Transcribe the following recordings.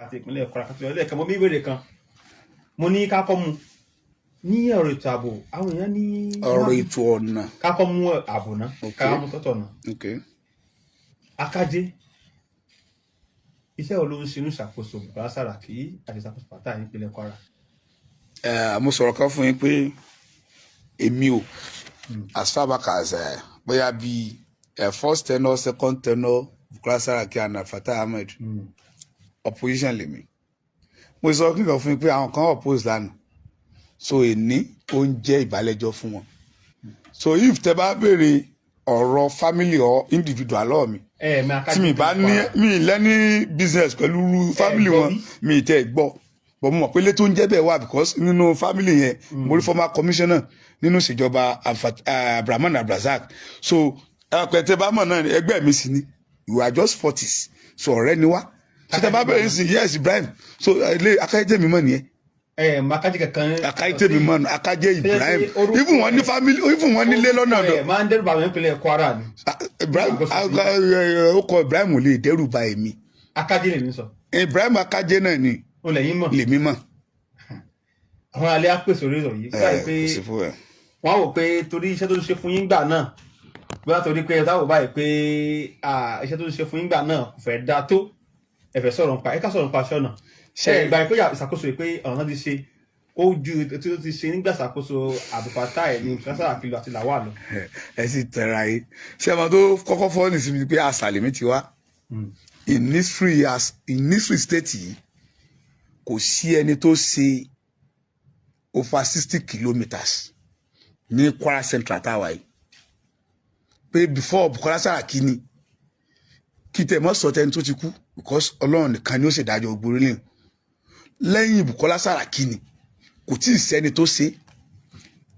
Àti ìpínlẹ̀ Kwara kátó ẹlẹ́ẹ̀kan, mo ní ìbéèrè kan, mo ní ká kọ́ mu ní ọ̀rọ̀ ètò ààbò, àwọn èèyàn ní Ọ̀rọ̀ ètò ọ̀nà. Ká kọ́ mú ààbò náà, ká mú tọ́tọ̀ náà. Akájé, iṣẹ́ wo ló ń ṣe ní ìṣàkóso Bukola Saraki àti ìṣàkóso Fatai nípínlẹ̀ Kwara? Mo sọ̀rọ̀ kan fún yín pé èmi ò, as far back as bóyá bíi first tenure, second tenure Bukola Saraki and Fatai Ahmed, opposition lèmi. Mo sọ kíkan fún yín pé àwọn kan oppose lánàá, so èní ó ń jẹ́ ìbálẹ́jọ́ fún wọn. So if tẹ bá béèrè ọ̀rọ̀ family or individual lọ́wọ́ mi, ẹ mi Akájé tí mi bá ní mi lẹ́ní business pẹ̀lú family gbọ́ wọn rí? Mi tẹ́ gbọ́, but mo mọ̀ pé ilé tó ń jẹ́ bẹ́ẹ̀ wà, because nínú family yẹn, mo rí former commissioner nínú ìṣèjọba Abdulrahman Abdulrasaq. So ẹ̀pẹ̀tẹ̀ bá mọ̀ náà, ẹgbẹ́ mi sì ni. You are just 40s, so ọ̀rẹ́ ni wá. So tẹ bá bẹ̀rẹ̀ sí, yes, Ibrahim, so ilé Akájé mi mọ̀ nìyẹn. Ẹ mọ Akájé kankan? Akájé mi mọ̀ nù, Akájé Ibrahim. Orúkọ Even wọn ní family, even wọn nílé lọ́nà ọ̀dọ̀. Ẹ máa ń dẹ́rù bà mí nípínlẹ̀ Kwara ni. Ah, Ibrahim, ó kọ Ibrahim ò lè dẹ́rù bà èmi. Akájé lèmi sọ. Ibrahim Akájé náà ni. Ó lẹ́yìn mọ̀. Lèmi mọ̀. Àwọn alẹ́ á pèsè orí ìròyìn yìí báyìí pé Kò sí fún ẹ. Wọ́n á wò pé torí iṣẹ́ tó ń ṣe fún yín gbà náà, bóyá torí pé táwọn báyìí pé iṣẹ́ tó ń ṣe fún yín gbà náà kò fẹ́ dáa tó, ẹ fẹ́ sọ̀rọ̀ nípa, ẹ ká sọ̀rọ̀ nípa aṣọ náà. Ṣe ìgbà pé ìṣàkóso yìí pé ọ̀nà náà ti ṣe ó ju tí ó ti ṣe nígbà ìṣàkóso Abdulfatai ní Saraki àti Lawal lọ? Ẹ sì tẹ̀ra yìí. Ṣé ọmọ tó kọ́kọ́ fọ́ ní síbi pé àṣàlẹ̀ mi ti wá in history, as in history state yìí, kò sí ẹni tó ṣe over 60 kilometres ní Kwara Central táwa yìí, pé before Bukola Saraki ni. Kí tẹ̀ mọ́ sọ tẹni tó ti kú, because Ọlọ́run nìkan ni ó ṣèdájọ́ gbogbo orílẹ̀. Lẹ́yìn Bukola Saraki ni kò tí ì sẹ́ni tó ṣe.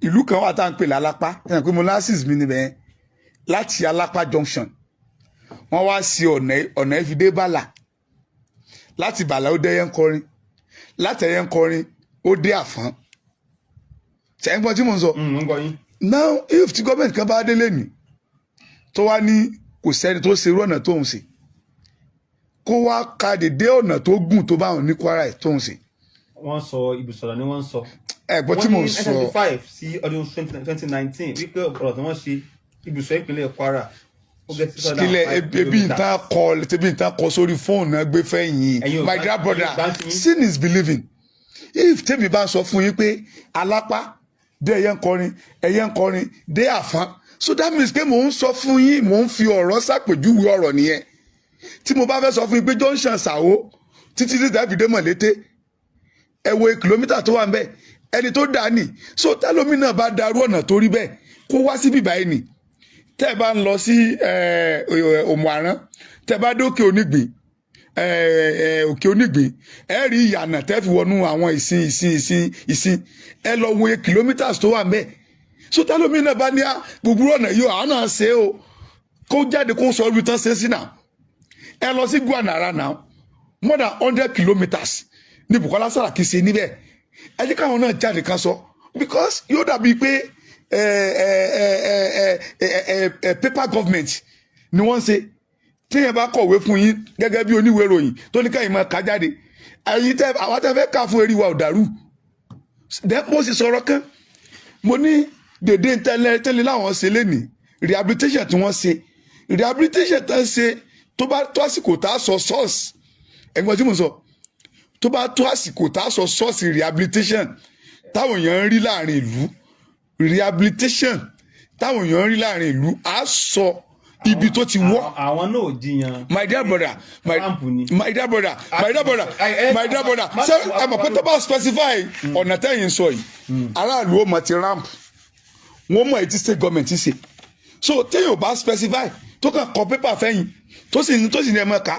Ìlú kan wà tá à ń pè lálápá, ẹ̀ pé molasses mi níbẹ̀ yẹn. Láti Alápá junction, wọ́n wá sí ọ̀nà, ọ̀nà ìfidé Bàlà, láti Bàlà ó dé Ẹyẹnkọrin, láti Ẹyẹnkọrin ó dé Àfọ́n. Ṣe ń gbọ́ tí mò ń sọ? Ń gbọ́ yín. Now, if tí gọ́ọ̀mẹ̀ntì kan bá délé ní tó wá ní kò sẹ́ni tó ṣe irú ọ̀nà tóun ṣe, kó wá ka dédé ọ̀nà tó gùn tó bá wọn ní Kwara ẹ̀ tóun ṣe. Wọ́n sọ ibùsọ̀rọ̀ ni wọ́n ń sọ. Ẹ gbọ́ tí mò ń sọ? Wọ́n ní 1995 sí ọdún 2019 wípé ọ̀rọ̀ tí wọ́n ṣe ibùsọ̀ ìpínlẹ̀ Kwara, ó gẹ́ Kílẹ̀ ebi nǹkan kọ, ebi nǹkan kọ sórí fóònù náà gbé fẹ́yìn. Ẹ̀yin ò My dear brother, ẹ̀yin ò gbá ti yín. Seeing is believing. If tèmi bá sọ fún yín pé Alápá dé Ẹyẹ ń kọrin, Ẹyẹ ń kọrin dé Àfọ́n, so that means pé mò ń sọ fún yín, mò ń fi ọ̀rọ̀ ṣàpèjúwe ọ̀rọ̀ nìyẹn. Tí mo bá fẹ́ sọ fún yín pé junction Sàwó títí tí tàbí dé Mọ̀lété, ẹ wo kìlómítà tó wà ń bẹ̀, ẹni tó dà ní. So tẹlómi náà bá darú ọ̀nà tó rí bẹ́ẹ̀, kó wá síbí báyìí nì. Tẹ́ ẹ bá ń lọ sí Òmù Àrán, tẹ́ ẹ bá dókè Onígbìn, Òkè Onígbìn, ẹ rí ìyànà tẹ́ fi wọnú àwọn ìsìn ìsìn ìsìn ìsìn, ẹ lọ wo kilometers tó wà ń bẹ̀. So tẹlómi náà bá ní gbogbo ọ̀nà yìí, àwọn náà ṣe é o, kó jáde kó sọ ibi tán ṣe sí náà. Ẹ lọ sí Guanara náà, more than 100 kilometres ní Bukola Saraki ṣe níbẹ̀. Ẹ jẹ́ káwọn náà jáde kan sọ, because yóò dàbí pé ẹ ẹ ẹ ẹ ẹ ẹ ẹ paper government ni wọ́n ń ṣe. Téèyàn bá kọ̀wé fún yín gẹ́gẹ́ bí oníwèé ìròyìn tó ní káyìn máa kà jáde, ẹ̀yin tẹ́ àwọn tẹ́ fẹ́ kà fún eré wa ò dàrú. Mo sì sọ̀rọ̀ kan, mo ní dèdè tẹ́lẹ̀ tẹ́lẹ̀ láwọn ṣe lénìí, rehabilitation tí wọ́n ṣe, rehabilitation tó ń ṣe, tó bá tó àsìkò tá a sọ source, ẹ̀gbọ́n tí mo sọ, tó bá tó àsìkò tá a sọ source rehabilitation táwọn èèyàn ń rí láàrin ìlú, rehabilitation táwọn èèyàn ń rí láàrin ìlú, á sọ ibi tó ti wọ́. Àwọn náà ò jiyàn. My dear brother, my Ramp ni. My dear brother, my dear brother, my dear brother, ṣé ẹ mọ̀ pé tó bá specify ọ̀nà tẹ́yìn sọ yìí, aráàlú ó mọ̀ ti ramp, wọ́n mọ̀ èyí state government ṣe. So téèyàn ò bá specify, tó kàn kọ pépà fẹ́yìn, tó sì ní ẹ mọ̀ ká,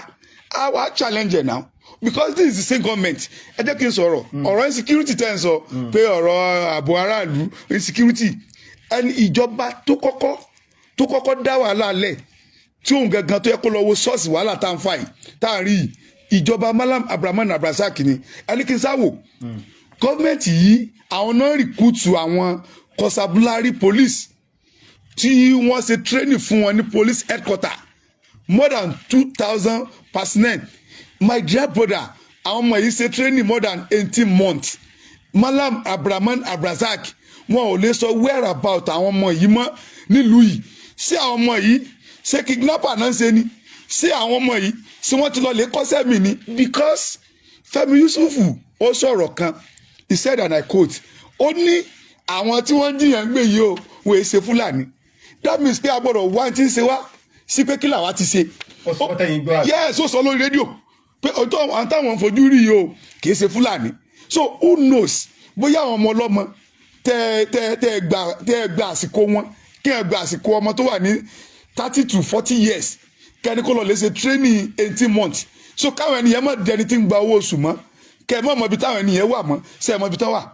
á wá challenge ẹ̀ now, because this is the same government. Ẹ jẹ́ kí n sọ̀rọ̀ ọ̀rọ̀ insecurity tẹ́ ń sọ pé ọ̀rọ̀ ààbò aráàlú, insecurity, ẹni ìjọba tó kọ́kọ́ dá wàhálà lẹ̀, tí òun gangan tó yẹ kó lọ wo source wàhálà tá à ń fà yìí, tá à ń rí yìí, ìjọba Malam Abdulrahman Abdulrasaq ni. Ẹni kí n sáwò gọ́ọ̀mẹ̀ntì yìí, àwọn náà recruit àwọn constabulary police tí wọ́n ṣe training fún wọn ní police headquarter, more than 2,000 personnel. My dear brother, Àwọn ọmọ yìí ṣe training more than 18 months. Malam Abraman Abrazak, wọn ò lè sọ whereabout àwọn ọmọ yìí mọ́ nílùú yìí. Ṣé àwọn ọmọ yìí, ṣé kidnapper náà ń ṣe ni? Ṣé àwọn ọmọ yìí, ṣé wọ́n ti lọ lè kọ́sẹ́ mi ni? Because Fẹ́mi Yusufu, ó sọ̀rọ̀ kan. He said, and I quote, ó ní àwọn tí wọ́n ń jiyàn gbé yìí o, wọ́n ṣe Fúlàní. That means pé a gbọ́dọ̀ wá tí ń ṣe wá sí pé kí làwa ti ṣe. Ó sọ tẹ́yìn gbọ́ àbí? Yes, ó sọ lórí rédíò pé ọjọ́ àwọn táwọn ń fojú rí yìí o, kì í ṣe Fúlàní. So who knows bóyá àwọn ọmọ ọlọ́mọ tẹ gba àsìkò wọn, kí ẹ gba àsìkò ọmọ tó wà ní 30 to 40 years, kẹ́ni kó lọ lè ṣe training 18 months, so káwọn ènìyàn má dẹni tí ń gba owó oṣù mọ́, kẹ́ ẹ mọ̀ mọ́ ibi táwọn ènìyàn wà mọ́, ṣe ẹ mọ́ ibi tó wà.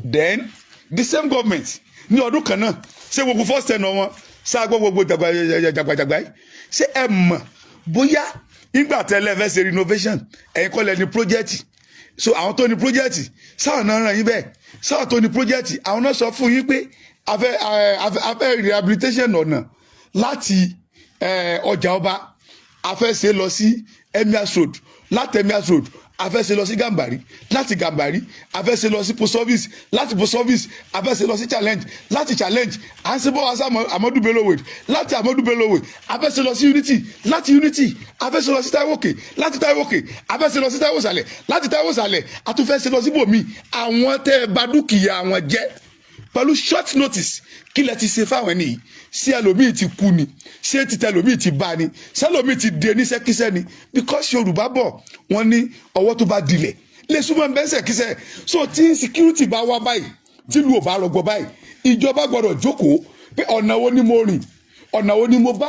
Then the same government ní ọdún kan náà, ṣé gbogbo first tenure wọn ṣáà gbọ́ gbogbo jàgbàjàgbà yìí? Ṣé ẹ mọ̀ bóyá nígbà tẹ́lẹ̀ fẹ́ ṣe renovation, ẹ̀yin kọ́ lẹ ní project? So àwọn tó ní project, sáwọn náà ràn yín bẹ́ẹ̀? Sáwọn tó ní project, àwọn náà sọ fún yín pé a fẹ́ rehabilitation ọ̀nà láti ọjà ọba, a fẹ́ ṣe lọ sí Emirs Road, láti Emirs Road a fẹ́ ṣe lọ sí Gàmbàrí, láti Gàmbàrí a fẹ́ ṣe lọ sí post office, láti post office a fẹ́ ṣe lọ sí Challenge, láti Challenge à ń ṣe bọ́ wá sí Amadu Bello Way, láti Amadu Bello Way a fẹ́ ṣe lọ sí Unity, láti Unity a fẹ́ ṣe lọ sí Taiwo Òkè, láti Taiwo Òkè a fẹ́ ṣe lọ sí Taiwo Sàlẹ̀, láti Taiwo Sàlẹ̀ a tún fẹ́ ṣe lọ síbòmí. Àwọn tẹ́ ẹ bà dúkìá wọn jẹ́ pẹ̀lú short notice, kí lẹ ti ṣe fáwọn ẹni yìí? Ṣé ẹlòmíì ti kú ni? Ṣé títẹ ẹlòmíì ti bá ni? Ṣé ẹlòmíì ti dé níṣẹ́kíṣẹ́ ni? Because Yorùbá bọ̀, wọ́n ní ọwọ́ tó bá dilẹ̀ lè súnmọ́ bẹ́sẹ̀kíṣẹ́. So tí insecurity bá wá báyìí, tílu ò bá rọgbọ báyìí, ìjọba gbọ́dọ̀ jókòó pé ọ̀nà wo ni mo rìn, ọ̀nà wo ni mo bá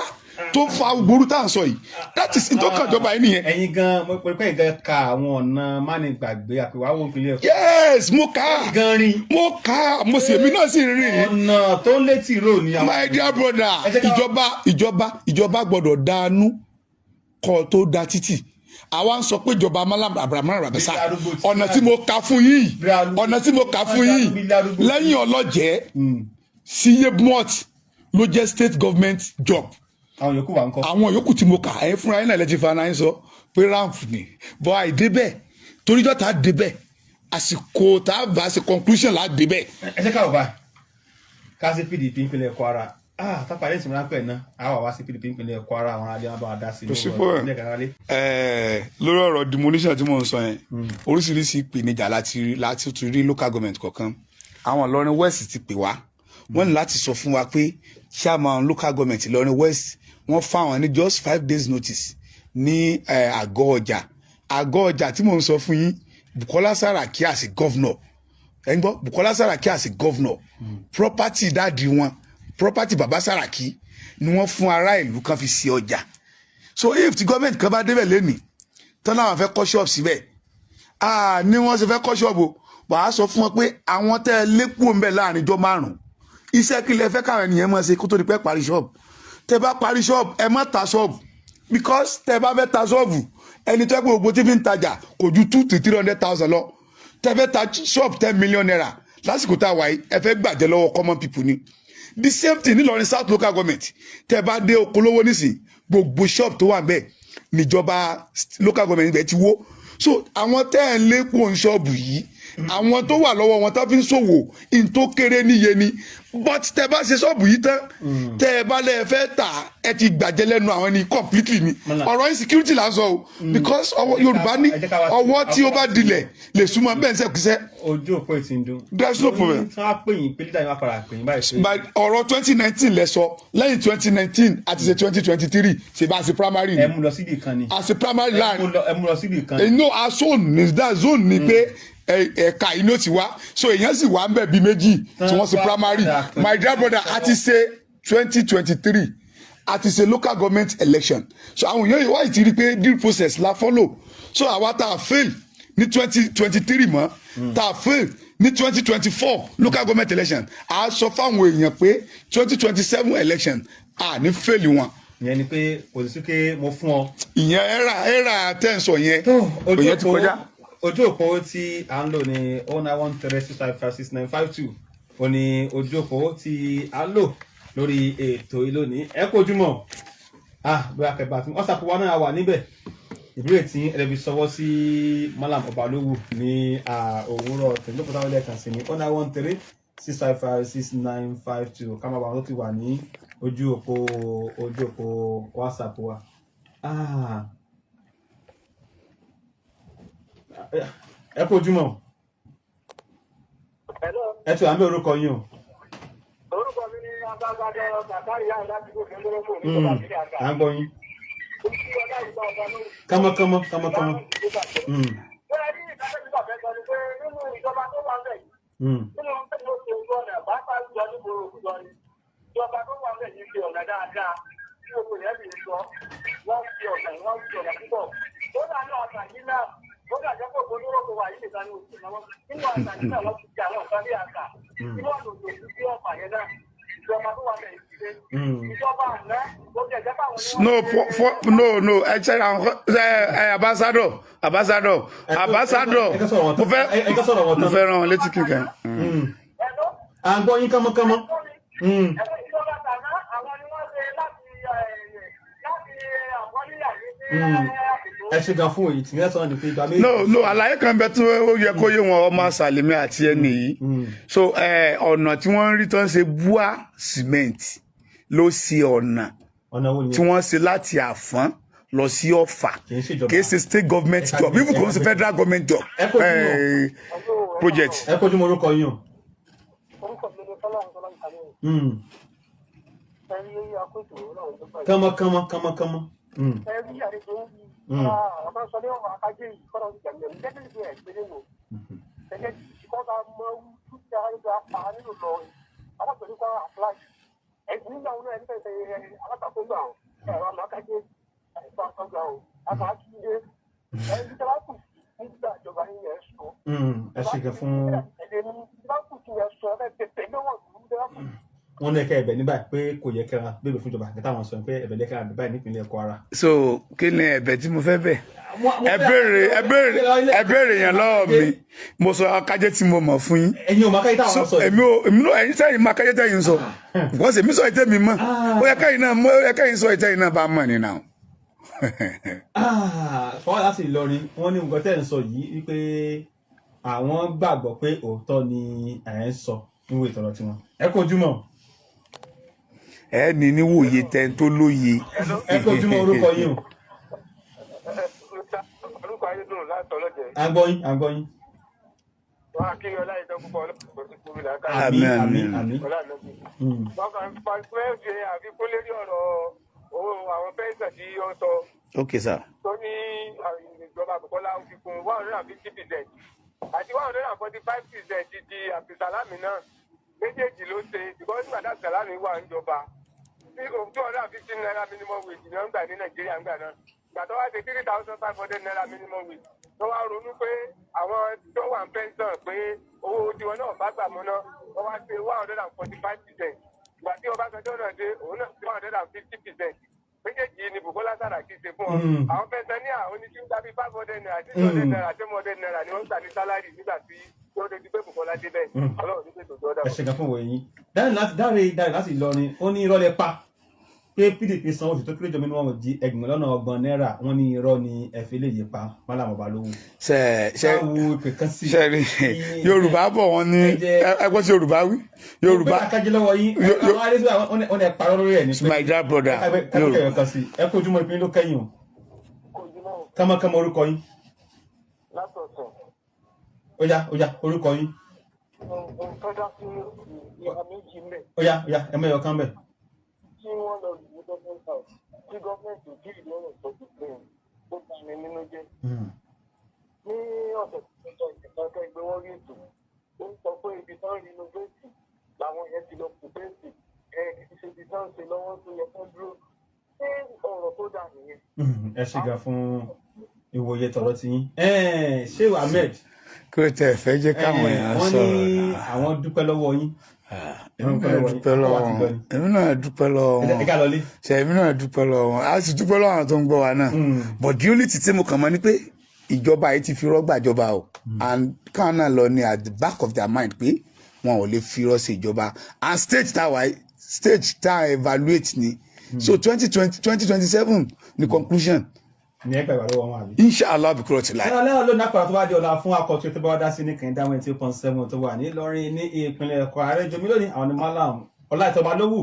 tó fa gbòòrò tá à ń sọ yìí. That is tó kàn jọba yìí nìyẹn. Ẹ̀yin gan, mo pè pé ẹ̀yin gan ka àwọn ọ̀nà mánigbàgbé àpèwáwò ìpínlẹ̀ Èkó. Yes, mo kà á. Gan rin. Mo kà á, mo sì, èmi náà sì rìn. Ọ̀nà tó ń létí rò ní àwọn. My dear brother, Ẹ jẹ́ ká- ìjọba gbọ́dọ̀ dánú kọ́ tó da títì. Àwa ń sọ pé ìjọba Malam Abraham Rabasa, Bí arúgbó ti ọ̀nà tí mo kà fún yín, Bí arúgbó- ọ̀nà tí mo kà fún yín, Bí arúgbó ti- lẹ́yìn ọlọ́jẹ́ sí Yebmot ló jẹ́ state government job. Àwọn yòókù wà ń kọ́. Àwọn yòókù tí mo kà, ẹ̀yin fúnra yín náà lẹ́tí fara yín sọ pé ramp ni bọ́ àìdébẹ̀, toríjọ́ tá a débẹ̀, àsìkò tá a bá ṣe conclusion là á débẹ̀. Ẹ jẹ́ ká wò báyìí, ká sí PDP ìpínlẹ̀ Kwara. Ah, tápá ilé ìsinmi ráńpẹ́ náà, a wà wá sí PDP ìpínlẹ̀ Kwara, àwọn alẹ́ wọn bá wa dá sí Kò sí fún ẹ. ilé ìkànnì. Lórí ọ̀rọ̀ demolition tí mò ń sọ yẹn, oríṣiríṣi ìpèníjà láti tún rí. Local government kọ̀ọ̀kan, àwọn Ìlọrin West ti pè wá, wọ́n ní láti sọ fún wa pé chairman local government Ìlọrin West, wọ́n fáwọn ní just 5 days notice ní àgọ́ ọjà. Àgọ́ ọjà tí mò ń sọ fún yín, Bukola Saraki as a governor, ẹ ń gbọ́, Bukola Saraki as a governor, property daddy wọn, property baba Saraki ni wọ́n fún ará ìlú kan fi ṣe ọjà. So if ti government kan bá débẹ̀ lẹ́nìí tán láwọn fẹ́ kọ́ ṣọ́ọ̀bù síbẹ̀, ah, ní wọ́n ṣe fẹ́ kọ́ ṣọ́ọ̀bù o, wàá sọ fún wọn pé àwọn tẹ́ ẹ lékún ń bẹ̀ láàrin ijọ́ 5, iṣẹ́ kí lẹ fẹ́ káwọn ènìyàn máa ṣe kó tó di pẹ́ parí ṣọ́ọ̀bù? Tẹ́ bá parí ṣọ́ọ̀bù, ẹ má ta ṣọ́ọ̀bù, because tẹ́ bá fẹ́ ta ṣọ́ọ̀bù, ẹni tó yẹ pé gbogbo tí fi ń tajà kò ju 200 to 300,000 lọ, tẹ́ fẹ́ ta ṣọ́ọ̀bù ₦10 million lásìkò tá a wà yìí, ẹ fẹ́ gbàjẹ́ lọ́wọ́ common people ni. The same thing nílọrin South local government. Tẹ́ bá dé Okolówó nísìn, gbogbo shop tó wà ń bẹ̀ níjọba local government ibẹ̀ ti wó. So àwọn tẹ́ ẹ̀ ń lépo ń ṣọ́ọ̀bù yìí, àwọn tó wà lọ́wọ́ wọn tó fi ń ṣòwò in tó kéré níye ni, but tẹ́ bá ṣe ṣọ́ọ̀bù yìí tán, tẹ́ ẹ bá lẹ́ fẹ́ tà, ẹ ti gbàjẹ́ lẹ́nu àwọn ẹni completely ni. Mọ́là. Ọ̀rọ̀ insecurity là ń sọ o, because ọwọ́ Yorùbá ní Ẹ jẹ́ ká wá sí- ọwọ́ tí ó bá dilẹ̀ lè súnmọ́ bẹ́ẹ̀ ń sẹ́kùsẹ́. Ojú òpó ìtì ń dún. There's no problem. Tí wọ́n á pè yín pé leader yín wá padà pè yín báyìí pé. By ọ̀rọ̀ 2019 lẹ sọ, lẹ́yìn 2019 àti ṣe 2023, ṣe bá a ṣe primary Ẹ ni. mú lọ síbì kan ni. A ṣe primary Ẹ mú láàrin. ẹ mú lọ síbì kan ni. No, a zone ni that zone ni pé ẹ̀ka yìí ló ti wá, so èèyàn sì wá ń bẹ̀ bí méjì tí wọ́n ṣe Tán primary. padà pè My dear brother, a ti ṣe 2023, a ti ṣe local government election, so àwọn èèyàn yìí wáyé ti rí i pé due process la follow. So àwa tá a fail ní 2023 mọ́, tá a fail ní 2024 local government election, a sọ fáwọn èèyàn pé 2027 election, a ní fail wọn. Ìyẹn ni pé kò sí pé mo fún ọ. Ìyẹn ẹ̀rà tẹ̀sán yẹn, Tó ojú ìyẹn ti òpó kọjá. Ojú òpó tí à ń lò ní 09136556952. Ó ní ojú òpó tí à ń lò lórí ètò yìí lónìí. Ẹ kú ojúmọ́. Ah, bóyá kẹbà tí WhatsApp wa náà wà níbẹ̀. Ìbéèrè tí ẹ fi sọwọ́ sí Malam Ọbalówù ní òwúrọ̀ tẹ̀lé lẹ́ẹ̀kan sí ní 09136556952. Ká máa bá wọn tó ti wà ní ojú òpó WhatsApp wa. Ah. Ẹ kú ojúmọ́. Hello. Ẹ ti wà ń bẹ, orúkọ yín o. Orúkọ mi ni Abágbádọ́ Zakari Yáyí láti gòkè lórúkọ ní ìjọba ìbílẹ̀ àgbà. À ń gbọ́ yín. Ojú ọlá ìgbà ọba lórí. Kánmọ́kánmọ́ kánmọ́kánmọ́. Bẹ́ẹ̀ ni ìdájọ́ ìjọba fẹ́ sọ ni pé nínú ìjọba tó wà ńbẹ̀ yìí, nínú pé ó ṣe ojú ọ̀nà, pàápàá jùlọ ní gbòòrò òkújọ ni. Ìjọba tó wà ńbẹ̀ yìí ṣe ọ̀nà dáadáa tí gbogbo yẹn sì ń sọ. Wọ́n fi ọ̀nà púpọ̀. Kódà ní ọ̀nà yìí náà, kódà jẹ́ pé ògbó lórúkọ wà yìí nìkan ní oṣù náà. Nínú ọ̀nà yìí náà, wọ́n ti ṣe àwọn nǹkan bí àṣà. Inú ọ̀nà òṣèlú sí ọ̀pá yẹn náà. Ìjọba tó wà ńbẹ̀ yìí ti dé. Ìjọba àná, ó jẹ́ ìjọba àwọn ni No. wọ́n ṣe- For no, ẹ ṣe àwọn ẹ ambassador, ambassador, ambassador. Ẹ ká sọ̀rọ̀ wọn Mo tán. fẹ́ Ẹ ká sọ̀rọ̀ wọn mo tán. fẹ́ rán wọn létí kíkan. Hello? À ń gbọ́ yín kánmọ́kánmọ́. Ẹ̀rọ ìjọba tàná, àwọn ni wọ́n ṣe láti àkọ́níyà yìí sí àsìkò. Ẹ ṣe gan fún òye tí ní ẹ̀sán ní pé ìgbà méjì. No, àlàyé kan bẹ tí ó yẹ kó yé wọn, ọmọ sàlẹmí àti ẹni yìí. So ọ̀nà tí wọ́n ń rí tó ń ṣe, BUA cement ló ṣe ọ̀nà Ọ̀nà wo tí nìyẹn? wọ́n ṣe láti Àfọ́n lọ sí Ọ̀fà. Kì í ṣe ìjọba. Kì í ṣe state government job, even kò ń ṣe federal government job. Ẹ kó ojúmọ́. Project. Ẹ kojú mọ, orúkọ yín o. Orúkọ mi ni Fọláhùn Sọlá Ìsàlẹ̀. Ẹ̀rí akóso Ọlọ́run tó gbà. Kánmọ́kánmọ́ kánmọ́kánmọ́. Ẹ̀rí àlejò ń àwọn sọ ní ọ̀rọ̀ akájé yìí kọ́nà ìjàmbá ní gẹ́gẹ́ bí ẹ̀ gbélé wò. Ẹ̀jẹ̀ kọ́ bá mọ dúkìá nígbà pa nínú lọ àwọn pẹ̀lú kọ́ apply. Ẹ̀sìn nígbà wọn náà ẹni fẹ́ ṣe alátakò gbà ọ́ ẹ̀rọ àmàkájé ẹ̀fọ́ àkọ́gbà ọ́ àmàkíndé ẹ̀rí tí wọ́n kù sí nígbà ìjọba yẹn ẹ̀ sọ. Ẹ ṣe gan fún Ẹ̀rí tí wọ́n kù sí ẹ̀ sọ ẹ̀ tẹ̀tẹ̀ lọ́wọ́ tí wọ́n kù sí. Wọn ní ẹ̀ka ẹ̀bẹ̀ ní báyìí pé kò yẹ kẹra bébè fún ìjọba àti táwọn sọ pé ẹ̀bẹ̀ lẹ́kẹ̀rẹ́ àbẹ̀ báyìí nípìnlẹ̀ Kwara. So kí ni ẹ̀bẹ̀ tí mo fẹ́ bẹ̀? Ẹ béèrè, ẹ béèrè, ẹ béèrè yẹn lọ́wọ́ mi. Mo sọ akájẹ́ tí mo mọ̀ fún yín. Ẹ̀yin ò máa káyé táwọn So sọ yìí. Èmi ò, èmi náà, ẹ̀yin sẹ́yìn máa kájẹ́ tẹ́yìn sọ because èmi sọ ìtẹ́ mi mọ̀. Ó yẹ káyìn náà mọ̀, ó yẹ káyìn sọ ìtẹ́yìn náà bá mọ̀ nínú. Ah, fọwọ́ láti Ìlọrin, wọ́n ní nǹkan tẹ́ ń sọ yìí wípé àwọn gbàgbọ́ pé òótọ́ ni ẹ̀ ń sọ níwèé ìtọ́rọ̀ tiwọn. Ẹ kú ojúmọ́. Ẹ ní níwòye tẹ́ tó lóye. Ẹ kú ojúmọ́, orúkọ yín o. Orúkọ ayédùn láti ọlọ́jẹ̀. À ń gbọ́ yín, à ń gbọ́ yín. Wọn á kí ọlá ìjọ púpọ̀ ọlọ́pàá tó kúrú làákàyè. Àmín. Àmín. Àmín, àmín. Ọlá ìlọ́bí. Wọ́n kàn ń pa pé ṣe àfikún lérí ọ̀rọ̀ owó àwọn pension tí ó sọ Ok sir. tó ní ìjọba Bukola ó fi kún 150% àti 145% ti Abdulsalami náà. Méjèèjì ló ṣe because nígbà tí Abdulsalami wà níjọba tí ₦250 minimum wage ní wọ́n ń gbà ní Nàìjíríà ńgbà náà. Ìgbà tó wá ṣe ₦3,500 minimum wage, tó wá ronú pé àwọn tó wà ní pension pé owó tiwọn náà bá gbà mọ́ náà, wọ́n wá ṣe 145%. Ìgbà tí Ọbásanjọ́ náà dé, òun náà 150%. Méjèèjì ni Bukola Saraki ṣe fún ọ. Àwọn pensioner oní tí ń gbà bíi ₦500, ₦600, ₦700 ni wọ́n ń gbà ní salary nígbà tí ó dé di pé Bukola dé bẹ́ẹ̀. Ọlọ́run ní pé tòótọ́ dà. Ẹ ṣe gan fún òwe yín. Dáre láti dáre dáre láti Ìlọrin, ó ní irọ́ lẹ pa pé PDP san oṣù tó kéré jọ minimum di 230,000 náírà. Wọ́n ní irọ́ ni ẹ fi lè yí pa Málàmú Ọbalówù. Ṣe ṣe Káwo ìpè kan sí. Ṣe rí, Yorùbá bọ̀, wọ́n ní ẹ gbọ́ sí Yorùbá wí Yorùbá. Pé àkájẹ lọ́wọ́ yín. Àwọn arísí wọn ní ẹ parọ́ lórí ẹ̀ ní pé My dear brother, kábíkẹ́ kan sí. Ẹ kó ojúmọ́, ìpín ló kẹ́yìn o. Kánmọ́kánmọ́, orúkọ yín. Látọ̀sán. Ó yá, ó yá, orúkọ yín. Mo fẹ́ dá sí ìhà méjì mẹ́. Ó yá, ó yá, ẹ mẹ́yọ kan bẹ̀. Tí wọ́n lọ lù ú government house tí gọ́ọ̀mẹ̀ntì ò tí ì lọ́rọ̀ sọ sí pé ó bà mí nínú jẹ́. Ní ọ̀sẹ̀ tó kọjá, ìjọba kẹgbẹ́ wọ́n rí ètò, ó ń sọ pé ibi tán renovate làwọn yẹn ti lọ kù bẹ́ẹ̀sì ẹ, kì í ṣe ibi tán ṣe lọ́wọ́ tó yẹ kán dúró. Ṣé ọ̀rọ̀ tó dà nìyẹn? Ẹ ṣe gan fún ìwòye tọ̀rọ̀ ti yín. Ṣé Ahmed. Kí ló tẹ fẹ́ jẹ́ káwọn èèyàn Wọ́n ní sọ̀rọ̀ náà? àwọn dúpẹ́ lọ́wọ́ yín. Èmi náà dúpẹ́ lọ́wọ́ wọn, èmi náà dúpẹ́ lọ́wọ́ Ẹ wọn. ká lọlé. Ṣe èmi náà dúpẹ́ lọ́wọ́ wọn, a sì dúpẹ́ lọ́wọ́ àwọn tó ń gbọ́ wa náà. But the only thing tí mo kàn mọ̀ ni pé ìjọba yìí ti fi rọ́gbà jọba o, and káwọn náà lọ ní at the back of their mind pé wọn ò lè fi irọ́ sí ìjọba. And stage tá a wà yìí, stage tá a evaluate ni. So 2020, 2027 ni conclusion. Ní ẹgbẹ́ ìwà lọ́wọ́ wọn àbí. Inshallah bukuro ti láì. Ẹ̀rọ lẹ́yìn ló nápàá tó bá di ọ̀la fún akọ̀tún tó bá wá dá sí ní kẹ̀ńdà 1.7 tó wà ní Ìlọrin ní ìpínlẹ̀ Kwara. Ààrẹ jomi lónìí àwọn ni Malam Ọláìtọ́ba Lówù.